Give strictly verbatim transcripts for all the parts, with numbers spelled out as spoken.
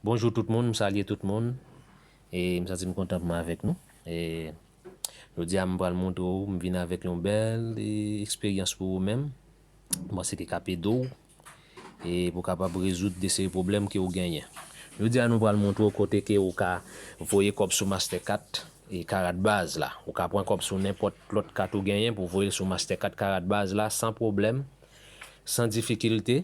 Bonjou tout moun, m salye tout moun. E m santi m kontan pou m avèk nou. E jodi a m pral montre w, m vin avèk yon bèl e, eksperyans pou ou menm. M panse ke k ap ede w e pou w kapab rezoud de seri pwoblèm ke w genyen. Jodi a nou pral montre w kote ke ou ka voye kòb sou Mastercard e Karatbaz la. Ou ka pran kòb sou nenpòt lòt kat ou genyen pou voye l sou Mastercard Karatbaz la san pwoblèm, san difikilte.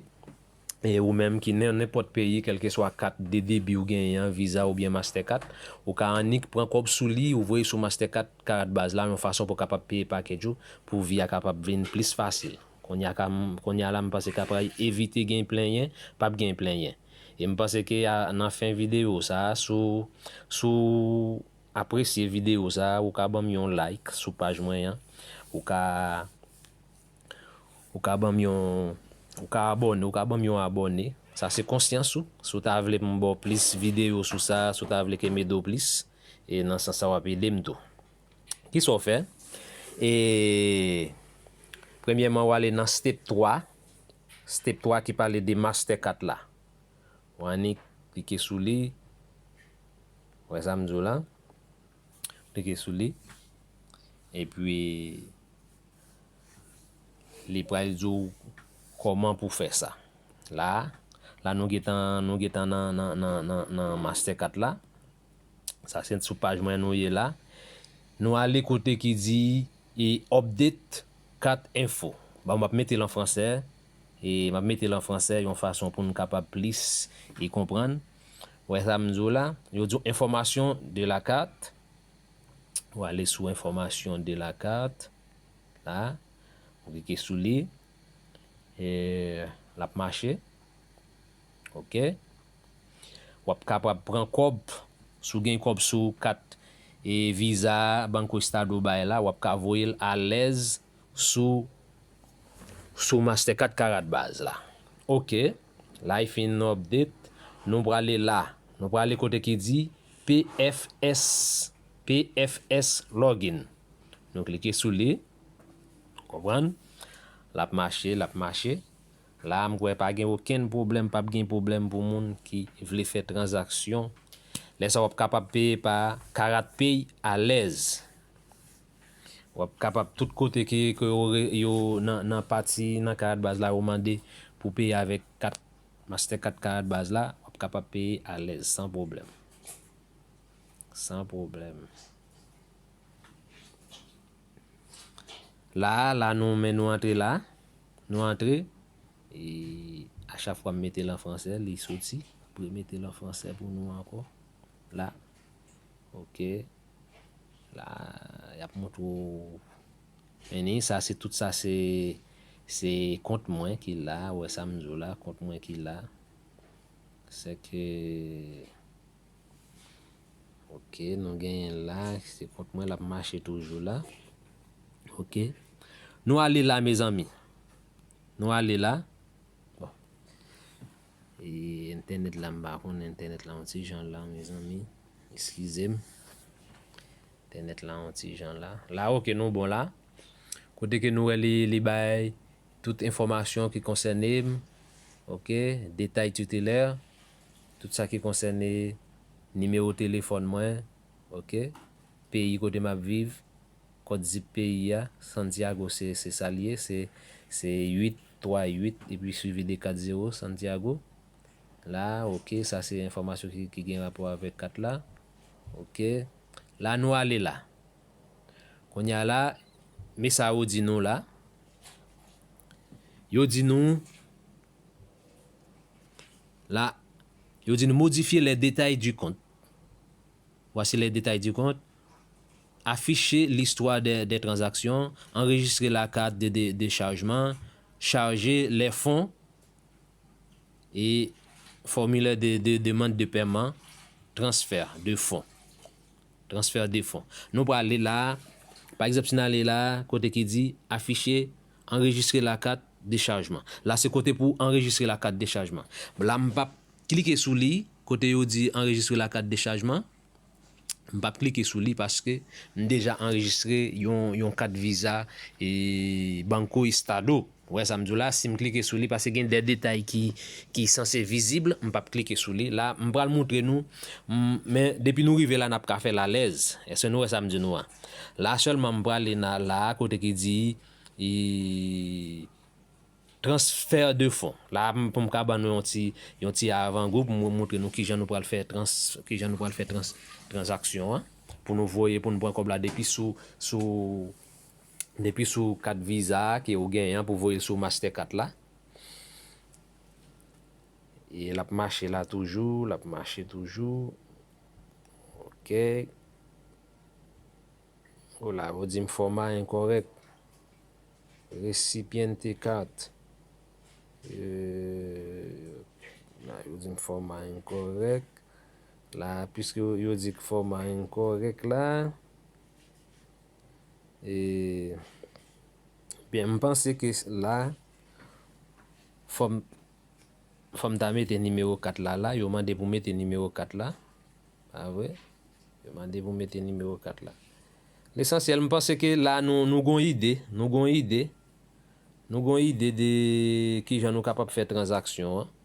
E ou menm ki nan nenpòt peyi, kèlkeswa kat de debi ou genyen an, Visa oubyen Mastercard, ou ka annik pran kòb sou li, ou voye sou Mastercard Karatbaz la, yon fason pou w kapab peye package ou, pou vi a kapab vin plis fasil. Kounye a ka, kounye a la, m panse ka pral evite gen plenyen, p ap gen plenyen. E m panse ke a, nan fen videyo sa a, si w, si w apresye videyo sa a, ou ka ban m yon like sou paj mwen an, ou ka Ou ka ban m yon, ou ka abòne, ou ka ban m yon abòne. Sa se konsyans ou. Si w ta vle m ba w plis videyo sou sa, si w ta vle ke m ede w plis, e nan sans sa w ap ede m tou. Kisa w fè? E premyèman, w ale nan step twa. Step twa ki pale de Mastercard la. W annik klike sou li. Wè sa m di w la? Klike sou li. Epi, li pral di w kòman pou fè sa. La, la nou gentan, nou gentan nan, nan, nan, nan, nan Mastercard la. Sa se sou paj mwen nou ye la. Nou ale kote ki di e update carte info. Bon, m ap mete l an fransè. E m ap mete l an fransè yon fason pou n kapab plis e konprann. Wè sa m di w la? Yo di w information de la carte. Ou ale sou information de la carte. La, ou klike sou li. E l ap mache. Ok. W ap kapab pran kòb, si w gen kòb sou kat e Visa, Banco Estado bay la, w ap ka voye l alèz sou, sou Mastercard Karatbaz la. Ok, la li fin update, nou prale la, nou prale kote ki di P F S, P F S login. Nou klike sou li, konprann? L ap mache, l ap mache. La, m kwè pa gen okenn pwoblèm, p ap gen pwoblèm pou moun ki vle fè tranzaksyon. Lè sa a, w ap kapab peye pa Karat Pay alèz. W ap kapab tout kote ke, ke yo, re- yo nan, nan pati, nan Karatbaz la, yo mande pou peye avèk kat Mastercard Karatbaz la, w ap kapab peye alèz, san pwoblèm. San pwoblèm. La, la nou, men nou antre la. Nou antre. E a chak fwa m mete l an fransè, li soti. M remete l an fransè pou nou ankò. La. Ok. La, y ap montre w. Men sa, se tout sa, se, se kont mwen ki la. Wè sa m di w la, kont mwen ki la. Se ke Ok, nou genyen la, se kont mwen l ap mache toujou la. Ok. Nou ale la, mezanmi. Nou ale la. Bon. E entènèt la, m pa konnen entènèt la yon ti jan la, mezanmi. Eskize m. Entènèt la yon ti jan la. La, ok, nou bon la. Kote ke nou wè li, li bay tout enfòmasyon ki konsène m, ok, detay titulè, tout sa ki konsène nimewo telefòn mwen, ok, peyi kote m ap viv, kòd zip peyi a, Santiago se, se sa l ye, se, se uit twa uit epi swivi de kat zewo, Santiago. La, ok, sa se enfòmasyon ki, ki gen rapò avèk kat la. Ok. La, nou ale la. Kounye a la, men sa yo di nou la. Yo di nou, la, yo di nou modifier les détails du compte. Voici les détails du compte. Afficher l'histoire des, des transactions, enregistrer la carte de, de, de chargement, charger les fonds et formulaire de, de demande de paiement, transfert de fonds. Transfert de fonds. Nou prale la, pa egzanp, si n ale la, kote ki di afficher, enregistrer la carte de chargement. La, se kote pou anrejistre la carte de chargement. La, m p ap klike sou li, kote yo di enregistrer la carte de chargement. M p ap klike sou li paske m deja anrejistre yon, yon kat Visa e Banco Estado. Ou wè sa m di w la, si m klike sou li, paske gen de detay ki, ki sanse vizib, m p ap klike sou li. La, m pral montre nou, m, men depi nou rive la, n ap ka fè l alèz. Èske nou wè sa m di nou an? La sèlman, m prale nan la, kote ki di, e, transfè de fon. La, m, pou m ka ban nou yon ti, yon ti avangou, pou m montre nou kijan nou pral fè trans, kijan nou pral fè trans, tranzaksyon an. Pou nou voye, pou nou pran kòb la depi sou, sou, depi sou kat viza ke ou genyen an pou voye l sou Mastercard la. E l ap mache la toujou, l ap mache toujou. Ok. O la, yo di m fòma enkòrèk. Recipiente card. Euh, la, yo di m fòma enkòrèk. La, piske yo, yo di k fòma enkòrèk la. E, byen, m panse ke la, fò m, fò m ta mete nimewo kat la la. Yo mande pou mete nimewo kat la. Pa vre? Yo mande pou mete nimewo kat la. Lesansyèl, m panse ke la nou, nou gon ide, nou gon ide, nou gon ide de kijan nou kapab fè tranzaksyon an.